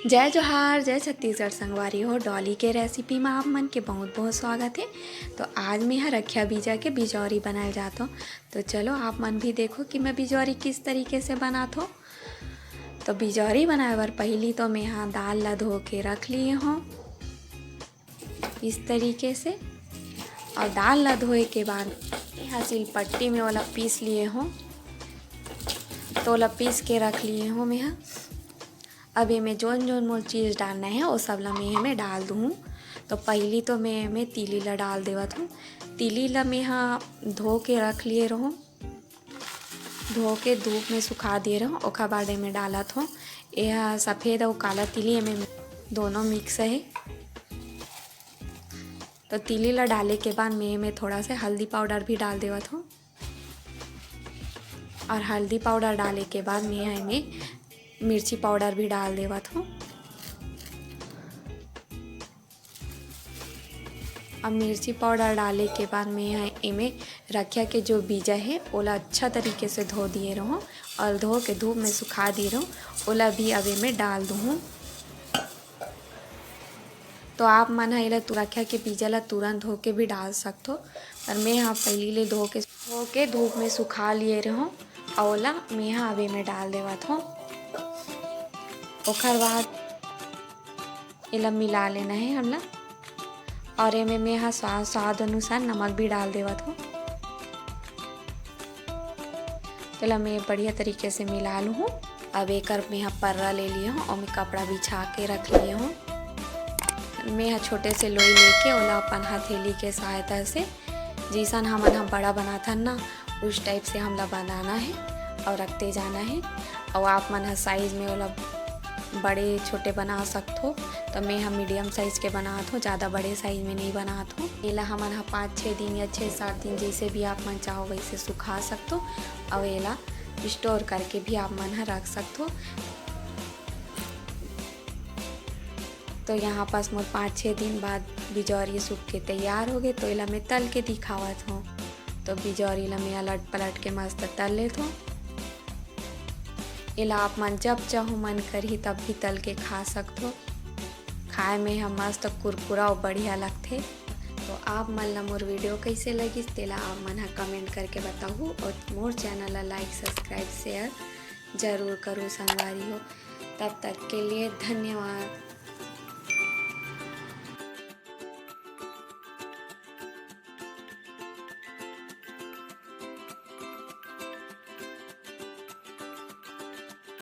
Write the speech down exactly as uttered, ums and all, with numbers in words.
जय जोहार, जय छत्तीसगढ़ संगवारी हो। डॉली के रेसिपी में आप मन के बहुत बहुत स्वागत है। तो आज मैं ह रखिया बीजा के बिजौरी बनाए जात हूँ। तो चलो आप मन भी देखो कि मैं बिजौरी किस तरीके से बनात हूँ। तो बिजौरी बनाए बर पहली तो मैं यहाँ दाल ला धो के रख लिए हूँ इस तरीके से। और दाल ला धोए के बाद यहाँ सिलपट्टी में ओला पीस लिए हूँ। तो ओला पीस के रख लिए हूँ मैं यहाँ। अब एमे जोन जोन मोर चीज़ डालना है, वो सब ला मैं एमे डाल दूँ। तो पहली तो मैं एमे तिली ला डाल देवत हूँ। तिली ला मैं यहाँ धो के रख लिए रहूँ, धो के धूप में सुखा दिए रहूँ, ओखर बाद एमे डालत हूँ। यह सफ़ेद और काला तिली एमे दोनों मिक्स है। तो तिली ला डाले के बाद मैं एमे थोड़ा से हल्दी पाउडर भी डाल देवत हूँ। और हल्दी पाउडर डाले के बाद मैं एमे मिर्ची पाउडर भी डाल देवत हूँ। अब मिर्ची पाउडर डाले के बाद मैं एमे रखिया के जो बीजा है ओला अच्छा तरीके से धो दिए रहूँ और धो के धूप में सुखा दिए रहूँ, ओला भी अब एमे डाल दूँ। तो आप मन ह एला तु-, रखिया के बीजा ला तुरंत धो के भी डाल सकथो, पर मैं ह पहली ले धो के, धो के धूप में सुखा लिए रहूँ। और ओला मैं ह अब एमे डाल देवत हूँ। ओखर बाद एला मिला लेना है हमला। और एमे मैं ह स्वा-, स्वाद अनुसार नमक भी डाल देवत हूँ। तो एला मैं बढ़िया तरीके से मिला लूँ हूँ। अब एकर मैं ह पर्रा ले लिए हूँ और मैं कपड़ा बिछा के रख लिए हूँ। मैं ह छोटे से लोई लेके ओला अपन हथेली के सहायता से, जैसन हमन ह बड़ा बनाथन ना, उस टाइप से हमला बनाना है और रखते जाना है। और आप मन ह साइज में ओला बड़े छोटे बना सकथो। तो मैं ह मीडियम साइज के बनात हूँ, ज़्यादा बड़े साइज में नहीं बनात हूँ। एला हमन ह पाँच छः दिन या छः सात दिन, जैसे भी आप मन चाहो वैसे सुखा सकथो। और एला स्टोर करके भी आप मन ह रख सकथो। तो यहाँ पास मोर पाँच छः दिन बाद बिजौरी सूख के तैयार हो गए, तो एला मैं तल के दिखावत हूँ। तो बिजौरी ला मैं अलट पलट के मस्त तल लेत हूँ। एला आप मन जब चाहो मन करही तब भी तल के खा सकथो। खाए में ह मस्त कुरकुरा और बढ़िया लगथे। तो आप मन ला मोर वीडियो कैसे लगिस तेला आप मन ह कमेंट करके बताहू और मोर चैनल ला लाइक सब्सक्राइब शेयर जरूर करू संगवारी हो। तब तक के लिए धन्यवाद।